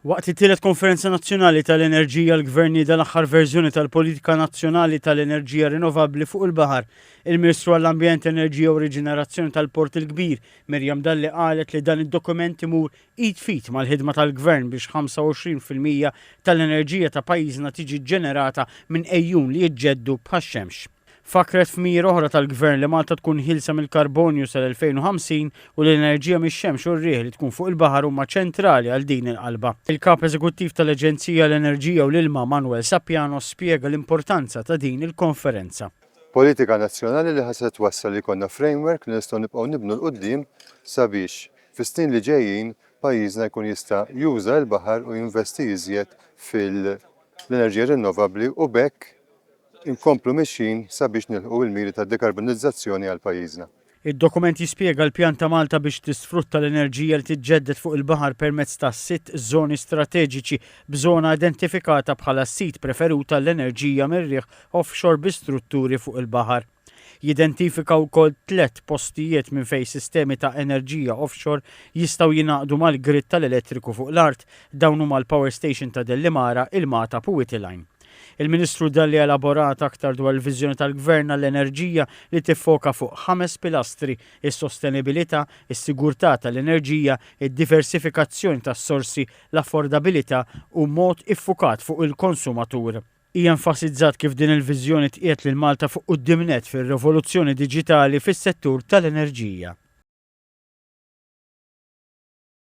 Waqt it-tielet Konferenza Nazzjonali tal-Enerġija l-Gvern nieda l-aħħar verżjoni tal-Politika Nazzjonali tal-Enerġija Rinnovabbli fuq il-Baħar. Il-Ministru għall-Ambjent, Enerġija u Riġenerazzjoni tal-Port il-Kbir, Miriam Dalli qalet li dan id-dokument imur id f'id mal-ħidma tal-Gvern biex 25% tal-enerġija ta' pajjiżna tiġi ġġenerata minn għejun li jiġġeddu bħax-xemx. Fakkret f'mira oħra tal-Gvern li Malta tkun ħielsa mill-karbonju sal-2050 u li l-enerġija mix-xemx u r-riħ li tkun fuq il-baħar huma ċentrali għal din il-qalba. Il-Kap Eżekuttiv tal-Aġenzija għall-Enerġija u l-Ilma Manuel Sapiano spjega l-importanza ta' din il-konferenza. Politika nazzjonali li ħa se twassal li jkollna framework li nistgħu nibqgħu nibnu 'l quddiem sabiex fis-snin li ġejjin pajjiżna jkun jista' juża l-baħar u jinvesti iżjed fil-enerġija rinnovabbli u b'hekk inkomplu mixjin sabiex nilħqu l-miri ta' dekarbonizzazzjoni għal pajjiżna. Id-dokument jispjega l-pjan ta' Malta biex tisfrutta l-enerġija li tiġġedded fuq il-baħar permezz ta' sitt żoni strateġiċi, b'żona identifikata bħala s-sit preferut għall-enerġija mir-riħ offshore bi strutturi fuq il-baħar. Jidentifika wkoll tlett postijiet minn fejn sistemi ta' enerġija offshore jistgħu jingħaqdu mal-grid tal-elettriku fuq l-art. Dawn huma l-Power Station ta' Dellimara, il-Magħtab u Witilgħajn. Il-Ministru Dalli elaborat aktar dwar il-viżjoni tal-Gvern għall-enerġija li tiffoka fuq ħames pilastri, is-sostenibilità, is-sigurtà tal-enerġija, id-diversifikazzjoni tas-sorsi, l-affordabilità u mod iffukat fuq il-konsumatur. Hija enfasizzat kif din il-viżjoni tqiegħed lil Malta fuq quddiem nett fir-rivoluzzjoni diġitali fis-settur tal-enerġija.